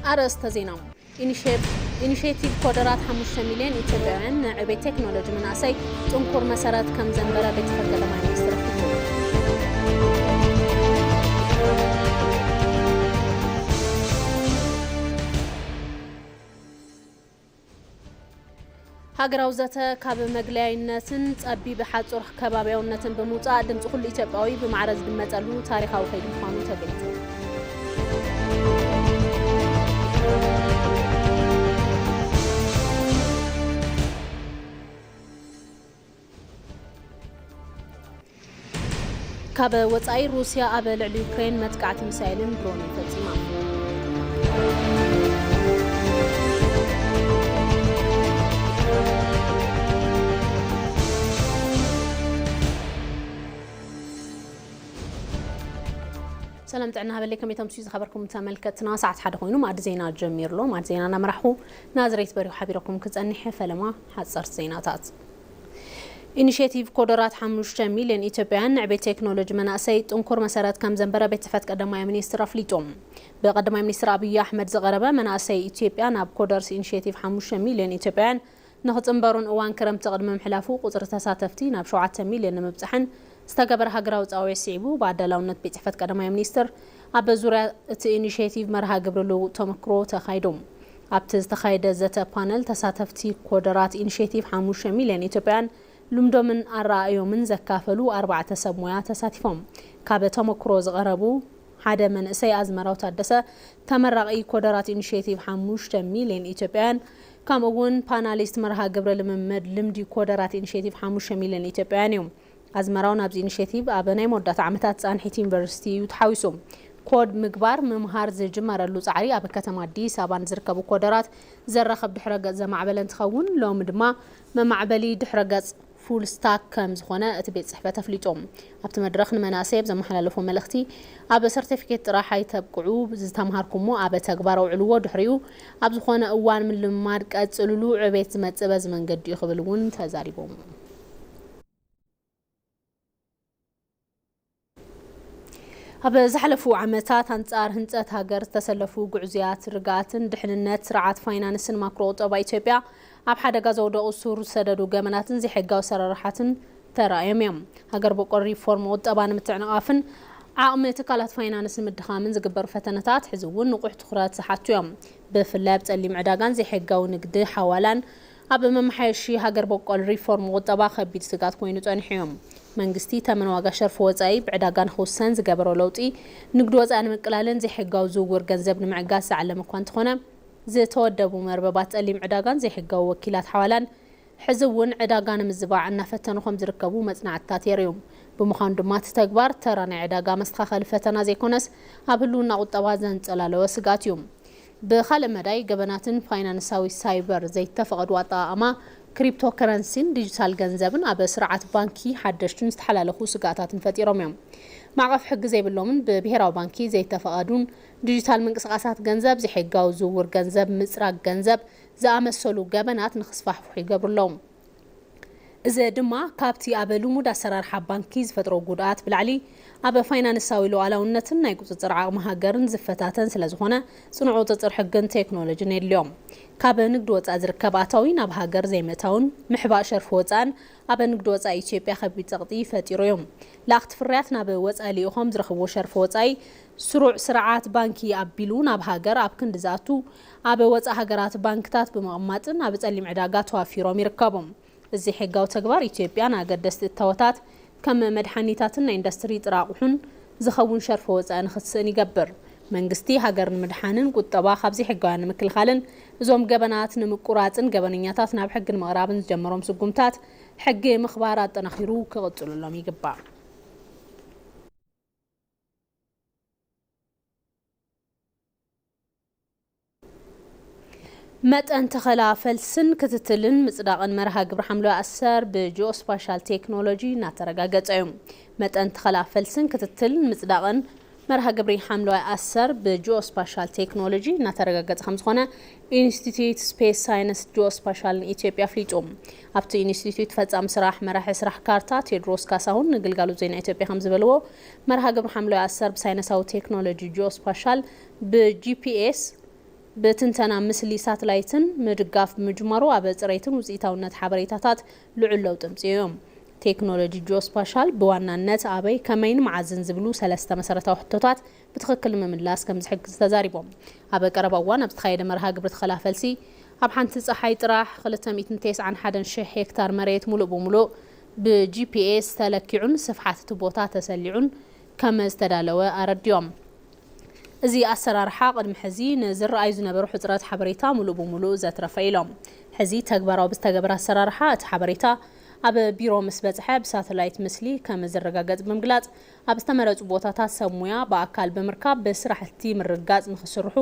ኣርእስተ ዜና። ኢኒሼት-፣ ኢኒሼቲቭ ኮደራት ሓሙሽተ ሚልዮን ኢትዮጵያውያን ንዕቤት ቴክኖሎጂ መናእሰይ ጥንኩር መሰረት ከም ዘንበረ ቤት ጽሕፈት ቀዳማይ ሚኒስትር ኣፍሊጡ። ሃገራዊ ዘተ ካብ መግለያይነትን ጸቢብ ሓጹር ከባብያውነትን ብምውጻእ ድምጺ ኩሉ ኢትዮጵያዊ ብማዕረ ዝድመጸሉ ታሪኻዊ ከይዲ ምዃኑ ተገሊጹ። ካብ ወጻኢ ሩስያ ኣብ ልዕሊ ዩክሬን መጥቃዕቲ ሚሳይልን ድሮንን ፈጺማ። ሰላም ጥዕና ሃበለይ፣ ከመይ ተምስዩ ዝኸበርኩም ተመልከትና፣ ሰዓት ሓደ ኮይኑ ማዕዲ ዜና ጀሚሩ ኣሎ። ማዕዲ ዜና እናመራሕኹ ናዝሬት በሪሁ ሓቢረኩም ክጸንሕ። ፈለማ ሓጸርቲ ዜናታት። ኢኒሼቲቭ ኮደራት ሓሙሽተ ሚልዮን ኢትዮጵያውያን ንዕቤት ቴክኖሎጂ መናእሰይ ጥንኩር መሰረት ከም ዘንበረ ቤት ጽሕፈት ቀዳማይ ሚኒስትር ኣፍሊጡ። ብቀዳማይ ሚኒስትር ኣብይ ኣሕመድ ዝቐረበ መናእሰይ ኢትዮጵያ ናብ ኮደርስ ኢኒሼቲቭ ሓሙሽተ ሚልዮን ኢትዮጵያውያን ንኽጽንበሩን እዋን ክረምቲ ቅድሚ ምሕላፉ ቁጽሪ ተሳተፍቲ ናብ ሸውዓተ ሚልዮን ንምብጻሕን ዝተገበረ ሃገራዊ ጻውዒት ስዒቡ ብኣዳላውነት ቤት ጽሕፈት ቀዳማይ ሚኒስትር ኣብ ዙርያ እቲ ኢኒሼቲቭ መርሃ ግብሪ ልውውጥ ተመክሮ ተኻይዱ። ኣብቲ ዝተኻየደ ዘተ ፓነል ተሳተፍቲ ኮደራት ኢኒሼቲቭ ሓሙሽተ ሚልዮን ኢትዮጵያውያን ልምዶምን ኣረኣእዮምን ዘካፈሉ ኣርባዕተ ሰብ ሞያ ተሳቲፎም። ካብ ተመክሮ ዝቐረቡ ሓደ መንእሰይ ኣዝመራው ታደሰ ተመራቒ ኮደራት ኢኒሼቲቭ ሓሙሽተ ሚልዮን ኢትዮጵያውያን ከምኡ እውን ፓናሊስት መርሃ ግብሪ ልምምድ ልምዲ ኮደራት ኢኒሼቲቭ ሓሙሽተ ሚልዮን ኢትዮጵያውያን እዩ። ኣዝመራው ናብዚ ኢኒሼቲቭ ኣብ ናይ መወዳእታ ዓመታት ጻንሒት ዩኒቨርሲቲ እዩ ተሓዊሱ። ኮድ ምግባር ምምሃር ዝጅመረሉ ጻዕሪ ኣብ ከተማ ኣዲስ ኣበባ ንዝርከቡ ኮደራት ዘራኸብ ድሕረ ገጽ ዘማዕበለ እንትኸውን፣ ሎሚ ድማ መማዕበሊ ድሕረ ገጽ ፉል ስታክ ከም ዝኾነ እቲ ቤት ጽሕፈት ኣፍሊጡ። ኣብቲ መድረኽ ንመናእሰይ ኣብ ዘመሓላለፎ መልእኽቲ፣ ኣብ ሰርቲፊኬት ጥራሕ ኣይተብቅዑ፣ ዝተምሃርኩሞ ኣብ ተግባር ኣውዕልዎ፣ ድሕሪኡ ኣብ ዝኾነ እዋን ምልምማድ ቀጽልሉ፣ ዕቤት ዝመጽእ በዚ መንገዲ እዩ ክብል እውን ተዛሪቦም። ኣብ ዝሓለፉ ዓመታት ኣንጻር ህንጸት ሃገር ዝተሰለፉ ጉዕዙያት ርግኣትን ድሕንነት ስርዓት ፋይናንስን ማክሮ ቁጠባ ኢትዮጵያ ኣብ ሓደጋ ዘውደቑ ሱር ዝሰደዱ ገበናትን ዘይሕጋዊ ኣሰራርሓትን ተራእዮም እዮም። ሃገር በቆል ሪፎርም ቁጠባ ንምትዕንቓፍን ዓቕሚ ትካላት ፋይናንስ ንምድኻምን ዝግበሩ ፈተነታት ሕዚ እውን ንቑሕ ትኹረት ዝሓቱ እዮም። ብፍላይ ኣብ ጸሊም ዕዳጋን ዘይሕጋዊ ንግዲ ሓዋላን ኣብ መመሓየሺ ሃገር በቆል ሪፎርም ቁጠባ ከቢድ ስግኣት ኮይኑ ጸኒሑ እዩ። መንግስቲ ተመን ዋጋ ሸርፊ ወጻኢ ብዕዳጋ ንኽውሰን ዝገበሮ ለውጢ ንግዲ ወጻኢ ንምቅላልን ዘይሕጋዊ ዝውውር ገንዘብ ንምዕጋስ ዝዓለመ እኳ እንተኾነ፣ ዝተወደቡ መርበባት ጸሊም ዕዳጋን ዘይሕጋዊ ወኪላት ሓዋላን ሕዚ እውን ዕዳጋ ንምዝባዕ እናፈተኑ ከም ዝርከቡ መጽናዕትታት የርእዩ። ብምዃኑ ድማ እቲ ተግባር ተራ ናይ ዕዳጋ መስተኻኸሊ ፈተና ዘይኮነስ ኣብ ህልውና ቁጠባ ዘንጸላለወ ስግኣት እዩ። ብኻልእ መዳይ ገበናትን ፋይናንሳዊ ሳይበር ዘይተፈቐዱ ኣጠቓቕማ ክሪፕቶከረንሲን ዲጂታል ገንዘብን ኣብ ስርዓት ባንኪ ሓደሽትን ዝተሓላለኹ ስግኣታትን ፈጢሮም እዮም። ማዕቐፍ ሕጊ ዘይብሎምን ብብሄራዊ ባንኪ ዘይተፈቐዱን ዲጂታል ምንቅስቓሳት ገንዘብ፣ ዘይሕጋዊ ዝውውር ገንዘብ፣ ምጽራግ ገንዘብ ዝኣመሰሉ ገበናት ንኽስፋሕፍሑ ይገብሩ ኣለዉ። እዚ ድማ ካብቲ ኣብ ልሙድ ኣሰራርሓ ባንኪ ዝፈጥሮ ጉድኣት ብላዕሊ ኣብ ፋይናንሳዊ ሉዓላውነትን ናይ ቁጽጽር ዓቕሚ ሃገርን ዝፈታተን ስለ ዝኾነ፣ ጽኑዕ ቁጽጽር ሕግን ቴክኖሎጂን የድልዮም። ካብ ንግዲ ወጻኢ ዝርከብ ኣታዊ ናብ ሃገር ዘይምእታውን ምሕባእ ሸርፊ ወጻእን ኣብ ንግዲ ወጻኢ ኢትዮጵያ ከቢድ ጸቕጢ ፈጢሩ እዩ። ለኣኽቲ ፍርያት ናብ ወጻኢ ልኢኾም ዝረኽብዎ ሸርፊ ወጻኢ ስሩዕ ስርዓት ባንኪ ኣቢሉ ናብ ሃገር ኣብ ክንዲ ዝኣቱ ኣብ ወጻኢ ሃገራት ባንክታት ብምቕማጥን ኣብ ጸሊም ዕዳጋ ተዋፊሮም ይርከቡ። እዚ ሕጋዊ ተግባር ኢትዮጵያ ንኣገደስቲ እታወታት ከም መድሓኒታትን ናይ ኢንዱስትሪ ጥረ ኣቑሑን ዝኸውን ሸርፊ ወጻኢ ንኽትስእን ይገብር። መንግስቲ ሃገር ንምድሓንን ቁጠባ ካብ ዘይሕጋውያን ንምክልኻልን እዞም ገበናት ንምቁራጽን ገበነኛታት ናብ ሕጊ ንምቕራብን ዝጀመሮም ስጉምታት ሕጊ ምኽባር ኣጠናኺሩ ክቕጽሉሎም ይግባእ። መጠን ተኸላ ፈልስን ክትትልን ምጽዳቕን መርሃ ግብሪ ሓምለዋይ ኣሰር ብጂኦስፓሻል ቴክኖሎጂ እናተረጋገጸ እዩ። መጠን ተኸላ ፈልስን ክትትልን ምጽዳቕን መርሃ ግብሪ ሓምለዋይ ኣሰር ብጂኦስፓሻል ቴክኖሎጂ እናተረጋገጸ ከም ዝኾነ ኢንስቲትዩት ስፔስ ሳይንስ ጂኦስፓሻልን ኢትዮጵያ ኣፍሊጡ። ኣብቲ ኢንስቲትዩት ፈጻሚ ስራሕ መራሒ ስራሕ ካርታ ቴድሮስ ካሳሁን ንግልጋሎት ዜና ኢትዮጵያ ከም ዝበልዎ፣ መርሃ ግብሪ ሓምለዋይ ኣሰር ብሳይንሳዊ ቴክኖሎጂ ጂኦስፓሻል ብጂፒኤስ ብትንተና ምስሊ ሳትላይትን ምድጋፍ ብምጅማሩ፣ ኣብ ጽሬትን ውጽኢታውነት ሓበሬታታት ልዑል ለውጢ ኣምጺኡ እዩ። ቴክኖሎጂ ጂኦስፓሻል ብዋናነት ኣበይ፣ ከመይን መዓዝን ዝብሉ ሰለስተ መሰረታዊ ሕቶታት ብትኽክል ንምምላስ ከም ዝሕግዝ ተዛሪቦም። ኣብ ቀረባ እዋን ኣብ ዝተኻየደ መርሃ ግብሪ ተኸላ ፈልሲ፣ ኣብ ሓንቲ ጸሓይ ጥራሕ ክልተ ሚእትን ተስዓን ሓደን ሽሕ ሄክታር መሬት ሙሉእ ብሙሉእ ብጂፒኤስ ተለኪዑን ስፍሓት እቲ ቦታ ተሰሊዑን ከም ዝተዳለወ ኣረዲኦም። እዚ ኣሰራርሓ ቅድሚ ሕዚ ንዝረኣዩ ዝነበሩ ሕጽረት ሓበሬታ ሙሉእ ብሙሉእ ዘትረፈ ኢሎም። ሕዚ ተግባራዊ ብዝተገበረ ኣሰራርሓ እቲ ሓበሬታ ኣብ ቢሮ ምስ በጽሐ ብሳተላይት ምስሊ ከም ዝረጋገጽ ብምግላጽ፣ ኣብ ዝተመረጹ ቦታታት ሰብ ሙያ ብኣካል ብምርካብ ብስራሕቲ ምርጋጽ ንክስርሑ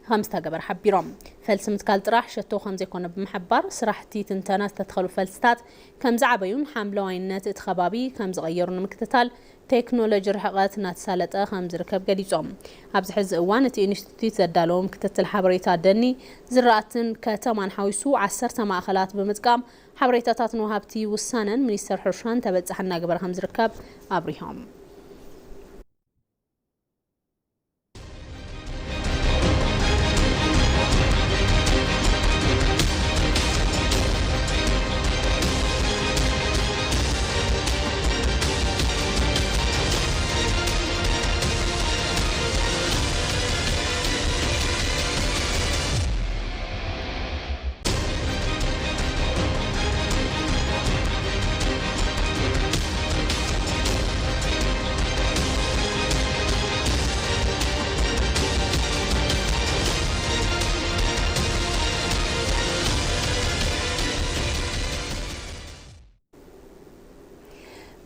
ከም ዝተገበረ ሓቢሮም። ፈልሲ ምትካል ጥራሕ ሸቶ ከም ዘይኮነ ብምሕባር፣ ስራሕቲ ትንተና ዝተተኸሉ ፈልስታት ከም ዝዓበዩን ሓምለዋይነት እቲ ከባቢ ከም ዝቐየሩ ንምክትታል ቴክኖሎጂ ርሕቐት እናተሳለጠ ከም ዝርከብ ገሊጾም። ኣብዚ ሕዚ እዋን እቲ ኢንስቲትዩት ዘዳለዎም ክትትል ሓበሬታ ደኒ፣ ዝራእትን ከተማን ሓዊሱ ዓሰርተ ማእኸላት ብምጥቃም ሓበሬታታት ንወሃብቲ ውሳነን ሚኒስተር ሕርሻን ተበጻሒ እናገበረ ከም ዝርከብ ኣብሪሆም።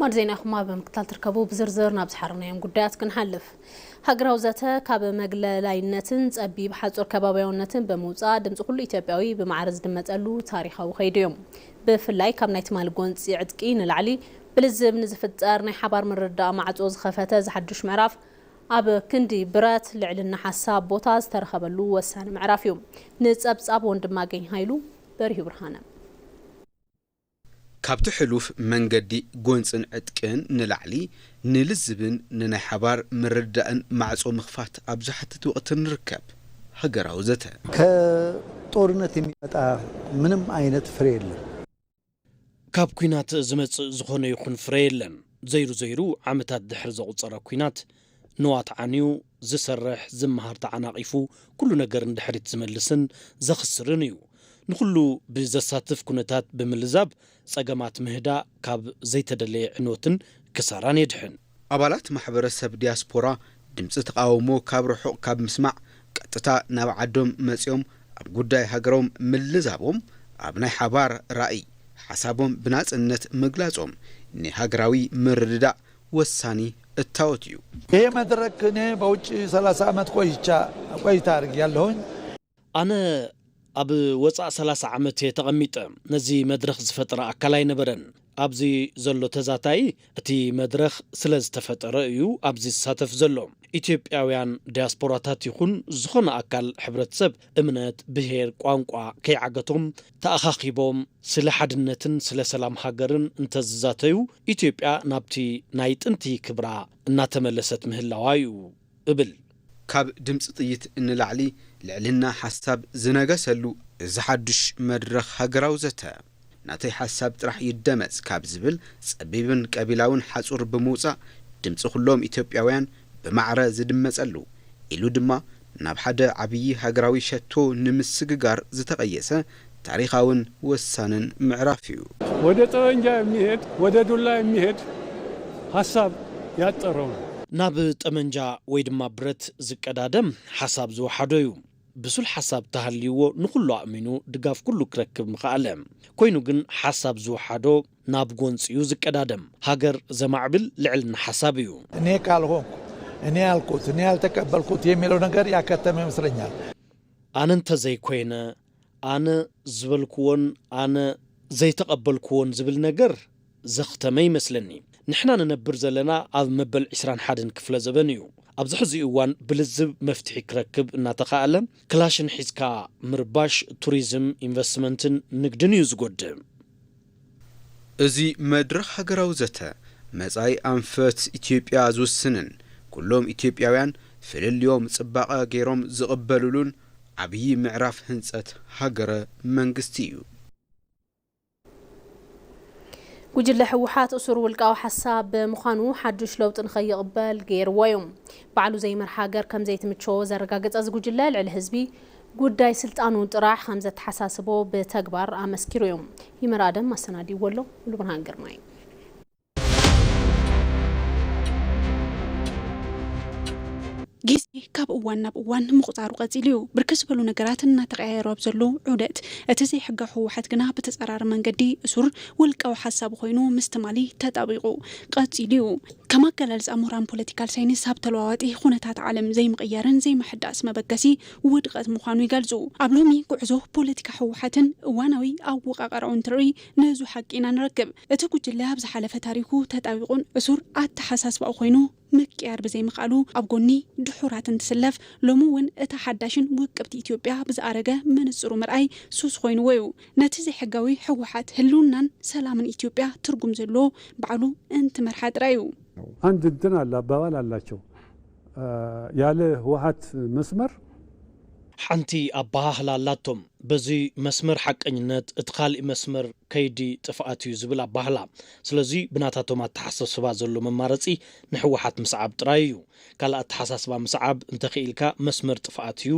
ማድ ዜናኹም ኣብ ምክታል ትርከቡ። ብዝርዝር ናብ ዝሓረናዮም ጉዳያት ክንሓልፍ። ሃገራዊ ዘተ ካብ መግለላይነትን ጸቢብ ሓጹር ከባቢያውነትን ብምውጻእ፣ ድምጺ ኩሉ ኢትዮጵያዊ ብማዕረ ዝድመጸሉ ታሪኻዊ ከይዱ እዩ። ብፍላይ ካብ ናይ ትማሊ ጎንጺ ዕጥቂ ንላዕሊ፣ ብልዝብ ንዝፍጠር ናይ ሓባር ምርድዳእ ማዕጾ ዝኸፈተ እዚ ሓድሽ ምዕራፍ፣ ኣብ ክንዲ ብረት ልዕልና ሓሳብ ቦታ ዝተረኸበሉ ወሳኒ ምዕራፍ እዩ። ንጸብጻብ ወንድማገኝ ሃይሉ፣ በሪሁ ብርሃነ። ካብቲ ሕሉፍ መንገዲ ጎንጽን ዕጥቅን ንላዕሊ፣ ንልዝብን ንናይ ሓባር ምርዳእን ማዕጾ ምኽፋት ኣብ ዝሓትት ወቕቲ ንርከብ። ሃገራዊ ዘተ። ከጦርነት የሚመጣ ምንም አይነት ፍሬ የለም። ካብ ኲናት ዝመጽእ ዝኾነ ይኹን ፍረ የለን። ዘይሩ ዘይሩ ዓመታት ድሕሪ ዘቑጸረ ኲናት፣ ንዋት ዓንዩ፣ ዝሰርሕ፣ ዝመሃር ተዓናቒፉ፣ ኩሉ ነገር ንድሕሪት ዝመልስን ዘኽስርን እዩ። ንኹሉ ብዘሳትፍ ኩነታት ብምልዛብ፣ ጸገማት ምህዳእ ካብ ዘይተደለየ ዕንወትን ክሳራን የድሕን። ኣባላት ማሕበረሰብ ዲያስፖራ ድምፂ ተቓውሞ ካብ ርሑቕ ካብ ምስማዕ፣ ቀጥታ ናብ ዓዶም መፂኦም ኣብ ጉዳይ ሃገሮም ምልዛቦም፣ ኣብ ናይ ሓባር ራእይ ሓሳቦም ብናፅነት ምግላፆም፣ ንሃገራዊ ምርድዳእ ወሳኒ እታወት እዩ። ይሄ መድረክ እኔ በውጭ ሰላሳ ዓመት ቆይቻ፣ ቆይታ አድርጌያለሁኝ። ኣነ ኣብ ወጻእ ሰላሳ ዓመት እየ ተቐሚጠ። ነዚ መድረኽ ዝፈጠረ ኣካል ኣይነበረን። ኣብዚ ዘሎ ተዛታይ እቲ መድረኽ ስለ ዝተፈጠረ እዩ ኣብዚ ዝሳተፍ ዘሎ። ኢትዮጵያውያን ዲያስፖራታት ይኹን ዝኾነ ኣካል ሕብረተሰብ እምነት፣ ብሄር፣ ቋንቋ ከይዓገቶም ተኣኻኺቦም ስለ ሓድነትን ስለ ሰላም ሃገርን እንተዝዛተዩ፣ ኢትዮጵያ ናብቲ ናይ ጥንቲ ክብራ እናተመለሰት ምህላዋ እዩ እብል። ካብ ድምፂ ጥይት ንላዕሊ ልዕልና ሓሳብ ዝነገሰሉ እዚ ሓዱሽ መድረኽ ሃገራዊ ዘተ፣ ናተይ ሓሳብ ጥራሕ ይደመፅ ካብ ዝብል ጸቢብን ቀቢላውን ሓጹር ብምውጻእ፣ ድምፂ ኩሎም ኢትዮጵያውያን ብማዕረ ዝድመጸሉ፣ ኢሉ ድማ ናብ ሓደ ዓብዪ ሃገራዊ ሸቶ ንምስግጋር ዝተቐየሰ ታሪኻውን ወሳንን ምዕራፍ እዩ። ወደ ጠበንጃ የሚሄድ፣ ወደ ዱላ የሚሄድ ሐሳብ ያጠረው ነው። ናብ ጠመንጃ ወይ ድማ ብረት ዝቀዳደም ሓሳብ ዝወሓዶ እዩ። ብሱል ሓሳብ ተሃልይዎ ንኹሉ ኣእሚኑ ድጋፍ ኩሉ ክረክብ ምኸኣለ። ኮይኑ ግን ሓሳብ ዝወሓዶ ናብ ጎንጺ እዩ ዝቀዳደም። ሃገር ዘማዕብል ልዕልና ሓሳብ እዩ። እኔ ካልሆንኩ፣ እኔ ያልኩት፣ እኔ ያልተቀበልኩት የሚለው ነገር ያከተመ ይመስለኛል። ኣነ እንተዘይኮይነ፣ ኣነ ዝበልክዎን ኣነ ዘይተቐበልክዎን ዝብል ነገር ዘኽተመ ይመስለኒ። ንሕና ንነብር ዘለና ኣብ መበል ዕስራን ሓደን ክፍለ ዘበን እዩ። ኣብዚ ሕዚ እዋን ብልዝብ መፍትሒ ክረክብ እናተኻእለ፣ ክላሽን ሒዝካ ምርባሽ ቱሪዝም፣ ኢንቨስትመንትን ንግድን እዩ ዝጎድእ። እዚ መድረኽ ሃገራዊ ዘተ፣ መጻኢ ኣንፈት ኢትዮጵያ ዝውስንን፣ ኩሎም ኢትዮጵያውያን ፍልልዮም ጽባቐ ገይሮም ዝቕበሉሉን፣ ዓብዪ ምዕራፍ ህንጸት ሃገረ መንግስቲ እዩ። ጉጅለ ህወሓት እሱር ውልቃዊ ሓሳብ ብምዃኑ ሓዱሽ ለውጢ ንኸይቕበል ገይርዎ እዩ። ባዕሉ ዘይመርሓ ሃገር ከም ዘይትምችዎ ዘረጋገጸ እዚ ጉጅለ ልዕሊ ህዝቢ ጉዳይ ስልጣኑ ጥራሕ ከም ዘተሓሳስቦ ብተግባር ኣመስኪሩ እዩ። ይመር ኣደም ኣሰናዲዎ ኣሎ። ሙሉብርሃን ግርማይ። ግዜ ካብ እዋን ናብ እዋን ምቑፃሩ ቀፂሉ እዩ። ብርክት ዝበሉ ነገራት እናተቀያየሩ ኣብ ዘለዉ ዑደት፣ እቲ ዘይሕጋዊ ህወሓት ግና ብተፃራሪ መንገዲ እሱር ውልቃዊ ሓሳቡ ኮይኑ ምስ ትማሊ ተጣቢቑ ቀፂሉ እዩ። ከም ኣገላልፃ ምሁራን ፖለቲካል ሳይንስ፣ ኣብ ተለዋዋጢ ኩነታት ዓለም ዘይምቕያርን ዘይምሕዳስ መበገሲ ውድቐት ምዃኑ ይገልፁ። ኣብ ሎሚ ጉዕዞ ፖለቲካ ህወሓትን እዋናዊ ኣወቃቕራኡ እንትርኢ፣ ነዙ ሓቂ ኢና ንረክብ። እቲ ጉጅለ ኣብ ዝሓለፈ ታሪኩ ተጣቢቑን እሱር ኣተሓሳስባኡ ኮይኑ ምቅያር ብዘይምኽኣሉ ኣብ ጎኒ ድሑራት እንትስለፍ፣ ሎሚ እውን እታ ሓዳሽን ውቅብቲ ኢትዮጵያ ብዝኣረገ መነፅሩ ምርኣይ ሱስ ኮይንዎ እዩ። ነቲ ዘይሕጋዊ ህወሓት ህልውናን ሰላምን ኢትዮጵያ ትርጉም ዘለዎ ባዕሉ እንትመርሓ ጥራይ እዩ። አንድ እንትን አለ አባባል አላቸው ያለ ህወሓት መስመር ሓንቲ ኣበሃህላ ኣላቶም። በዚ መስመር ሓቀኝነት እቲ ካሊእ መስመር ከይዲ ጥፍኣት እዩ ዝብል ኣባህላ። ስለዚ ብናታቶም ኣተሓሳስባ ዘሎ መማረፂ ንህወሓት ምስዓብ ጥራይ እዩ። ካልእ ኣተሓሳስባ ምስዓብ እንተኽኢልካ መስመር ጥፍኣት እዩ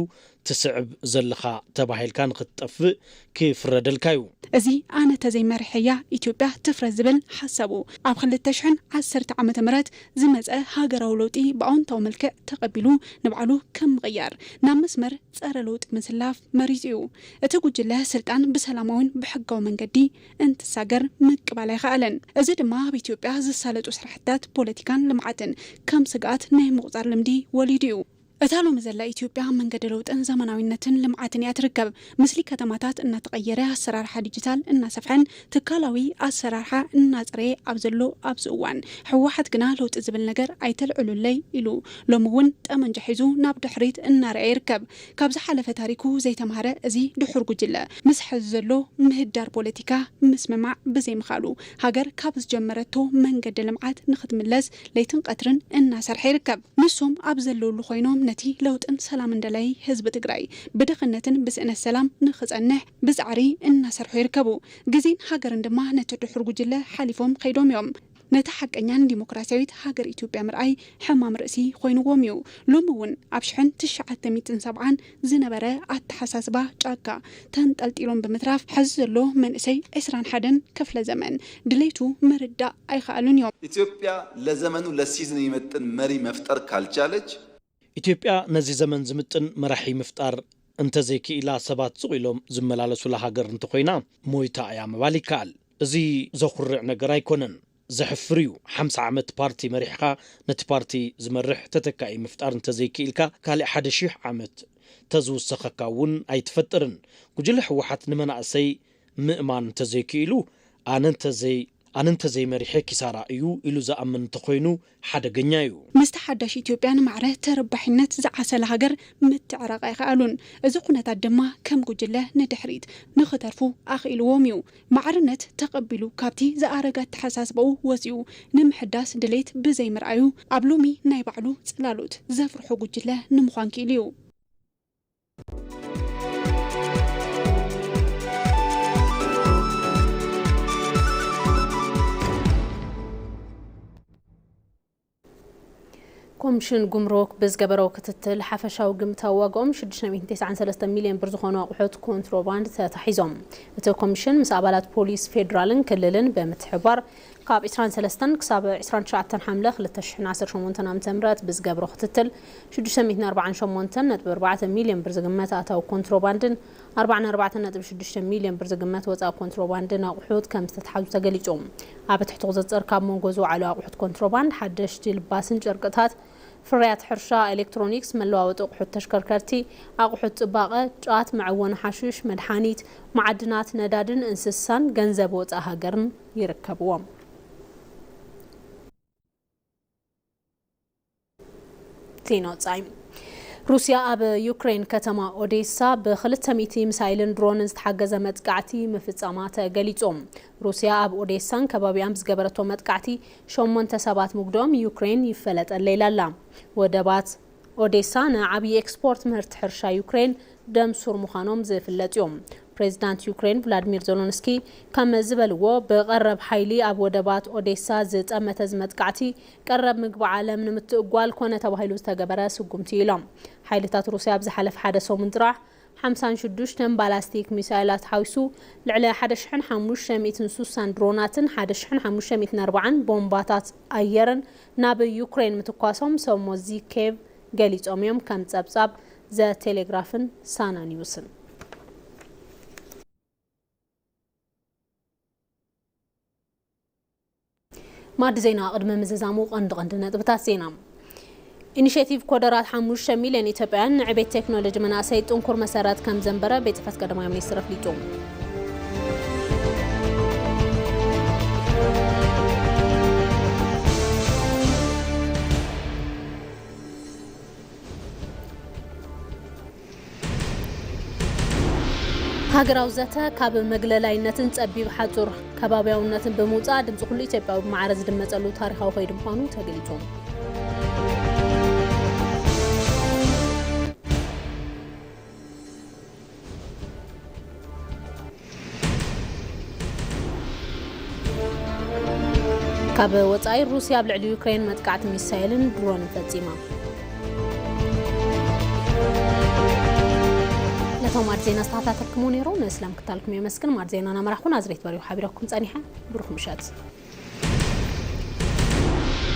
ትስዕብ ዘለኻ ተባሂልካ ንኽትጠፍእ ክፍረደልካ እዩ። እዚ ኣነ ተዘይመሪሐያ ኢትዮጵያ ትፍረስ ዝብል ሓሳቡ ኣብ ክልተ ሽሕን ዓሰርተ ዓመተ ምህረት ዝመፀ ሃገራዊ ለውጢ ብኣወንታዊ መልክዕ ተቐቢሉ ንባዕሉ ከም ምቕያር ናብ መስመር ፀረ ለውጢ ምስላፍ መሪፁ እዩ። እቲ ጉጅለ ስልጣን ብሰላማዊን ብሕጋዊ መንገዲ እንትሳገር ምቅባል ኣይኸኣለን። እዚ ድማ ኣብ ኢትዮጵያ ዝሳለጡ ስራሕትታት ፖለቲካን ልምዓትን ከም ስግኣት ናይ ምቑፃር ልምዲ ወሊዱ እዩ። እታ ሎሚ ዘላ ኢትዮጵያ መንገዲ ለውጥን ዘመናዊነትን ልምዓትን እያ ትርከብ። ምስሊ ከተማታት እናተቐየረ፣ ኣሰራርሓ ዲጂታል እናሰፍሐን ትካላዊ ኣሰራርሓ እናፅረየ ኣብ ዘሎ ኣብዚ እዋን፣ ህወሓት ግና ለውጢ ዝብል ነገር ኣይተልዕሉለይ ኢሉ ሎሚ እውን ጠመንጃ ሒዙ ናብ ድሕሪት እናረኣየ ይርከብ። ካብ ዝሓለፈ ታሪኩ ዘይተምሃረ እዚ ድሑር ጉጅለ፣ ምስ ሕዚ ዘሎ ምህዳር ፖለቲካ ምስምማዕ ብዘይምኽኣሉ፣ ሃገር ካብ ዝጀመረቶ መንገዲ ልምዓት ንኽትምለስ ለይትን ቀትርን እናሰርሐ ይርከብ። ንሶም ኣብ ዘለውሉ ኮይኖም ነቲ ለውጥን ሰላምን ደላይ ህዝቢ ትግራይ ብድኽነትን ብስእነት ሰላም ንኽፀንሕ ብፃዕሪ እናሰርሑ ይርከቡ። ግዜን ሃገርን ድማ ነቲ ድሑር ጉጅለ ሓሊፎም ከይዶም እዮም። ነታ ሓቀኛን ዲሞክራሲያዊት ሃገር ኢትዮጵያ ምርኣይ ሕማም ርእሲ ኮይንዎም እዩ። ሎሚ እውን ኣብ ሽሕን ትሽዓተ ሚእትን ሰብዓን ዝነበረ ኣተሓሳስባ ጫካ ተንጠልጢሎም ብምትራፍ፣ ሕዚ ዘሎ መንእሰይ ዕስራን ሓደን ክፍለ ዘመን ድሌቱ ምርዳእ ኣይኸኣሉን እዮም። ኢትዮጵያ ለዘመኑ ለሲዝን የሚመጥን መሪ መፍጠር ካልቻለች፣ ኢትዮጵያ ነዚ ዘመን ዝምጥን መራሒ ምፍጣር እንተዘይክኢላ፣ ሰባት ሱቕ ኢሎም ዝመላለሱላ ሃገር እንተኾይና ሞይታ እያ ምባል ይከኣል። እዚ ዘኹርዕ ነገር ኣይኮነን፣ ዘሕፍር እዩ። ሓምሳ ዓመት ፓርቲ መሪሕኻ ነቲ ፓርቲ ዝመርሕ ተተካኢ ምፍጣር እንተዘይክኢልካ፣ ካሊእ ሓደ ሺሕ ዓመት ተዝውሰኸካ እውን ኣይትፈጥርን። ጉጅለ ህወሓት ንመናእሰይ ምእማን እንተዘይክኢሉ፣ ኣነ እንተዘይ ኣነ እንተዘይመሪሐ ኪሳራ እዩ ኢሉ ዝኣምን እንተኾይኑ ሓደገኛ እዩ። ምስቲ ሓዳሽ ኢትዮጵያን ማዕረ ተረባሒነት ዝዓሰለ ሃገር ምትዕራቕ ኣይኸኣሉን። እዚ ኩነታት ድማ ከም ጉጅለ ንድሕሪት ንኽተርፉ ኣኽኢልዎም እዩ። ማዕርነት ተቐቢሉ ካብቲ ዝኣረገ ኣተሓሳስባኡ ወፂኡ ንምሕዳስ ድሌት ብዘይምርኣዩ ኣብ ሎሚ ናይ ባዕሉ ፅላሎት ዘፍርሖ ጉጅለ ንምዃን ክኢሉ እዩ። ኮምሽን ጉምሩክ ብዝገበሮ ክትትል ሓፈሻዊ ግምታዊ ዋጋኦም ሽዱሽተ ሚእትን ተስዓን ሰለስተን ሚልዮን ብር ዝኾኑ ኣቑሑት ኮንትሮባንድ ተታሒዞም። እቲ ኮምሽን ምስ ኣባላት ፖሊስ ፌዴራልን ክልልን ብምትሕብባር ካብ ዕስራን ሰለስተን ክሳብ ዕስራን ትሽዓተን ሓምለ ክልተ ሽሕን ዓሰርተ ሸሞንተን ዓመተ ምህረት ብዝገብሮ ክትትል ሽዱሽተ ሚእትን ኣርባዓን ሸሞንተን ነጥቢ ኣርባዕተ ሚልዮን ብር ዝግመት ኣታዊ ኮንትሮባንድን ኣርባዓን ኣርባዕተን ነጥቢ ሽዱሽተ ሚልዮን ብር ዝግመት ወፃኢ ኮንትሮባንድን ኣቑሑት ከም ዝተትሓዙ ተገሊፁ። ኣብ ትሕቲ ቁፅፅር ካብ መንጎ ዝወዓሉ ኣቑሑት ኮንትሮባንድ ሓደሽቲ ልባስን ጨርቅታት፣ ፍርያት ሕርሻ፣ ኤሌክትሮኒክስ፣ መለዋወጢ ኣቑሑት ተሽከርከርቲ፣ ኣቑሑት ፅባቐ፣ ጫት፣ መዐወኒ ሓሽሽ፣ መድሓኒት፣ መዓድናት፣ ነዳድን እንስሳን ገንዘብ ወፃኢ ሃገርን ይርከብዎም። ዜና ወፃኢ። ሩስያ ኣብ ዩክሬን ከተማ ኦዴሳ ብ ክልተ ሚእቲ ሚሳይልን ድሮንን ዝተሓገዘ መጥቃዕቲ ምፍጻማ ተገሊጹ። ሩስያ ኣብ ኦዴሳን ከባቢኣን ብዝገበረቶ መጥቃዕቲ ሸሞንተ ሰባት ምጉድኦም ዩክሬን ይፈለጠለይ ኢላ ኣላ። ወደባት ኦዴሳ ንዓብዪ ኤክስፖርት ምህርቲ ሕርሻ ዩክሬን ደም ሱር ምዃኖም ዝፍለጥ እዩ። ፕሬዚዳንት ዩክሬን ቭላድሚር ዜሎንስኪ ከም ዝበልዎ፣ ብቐረብ ሓይሊ ኣብ ወደባት ኦዴሳ ዝጠመተ እዚ መጥቃዕቲ ቀረብ ምግቢ ዓለም ንምትእጓል ኮነ ተባሂሉ ዝተገበረ ስጉምቲ ኢሎም። ሓይልታት ሩስያ ኣብ ዝሓለፈ ሓደ ሰሙን ጥራሕ ሓምሳን ሽዱሽተን ባላስቲክ ሚሳይላት ሓዊሱ ልዕሊ ሓደ ሽሕን ሓሙሽተ ሚእትን ስሳን ድሮናትን ሓደ ሽሕን ሓሙሽተ ሚእትን ኣርባዓን ቦምባታት ኣየርን ናብ ዩክሬን ምትኳሶም ሰሞዚ ኬቭ ገሊጾም እዮም። ከም ጸብጻብ ዘ ቴሌግራፍን ሳና ኒውስን። ማዕዲ ዜና ቅድሚ ምዝዛሙ ቀንዲ ቀንዲ ነጥብታት ዜና። ኢኒሼቲቭ ኮደራት ሓሙሽተ ሚልዮን ኢትዮጵያውያን ንዕቤት ቴክኖሎጂ መናእሰይ ጥንኩር መሰረት ከም ዘንበረ ቤት ጽሕፈት ቀዳማይ ሚኒስትር ኣፍሊጡ። ሃገራዊ ዘተ ካብ መግለላይነትን ጸቢብ ሓጹር ከባቢያውነትን ብምውጻእ ድምጺ ኩሉ ኢትዮጵያዊ ብማዕረ ዝድመጸሉ ታሪኻዊ ከይዲ ምዃኑ ተገሊጹ። ካብ ወጻኢ ሩስያ ኣብ ልዕሊ ዩክሬን መጥቃዕቲ ሚሳይልን ድሮንን ፈጺማ። ነቶም ማዕዲ ዜና ዝተኸታተልኩሞ ነይሩ። ንስለ ምክታልኩም የመስግን። ማዕዲ ዜና እናመራሕኩ ናዝሬት በሪሁ ሓቢረኩም ጸኒሐ። ብሩኽ ምሸት።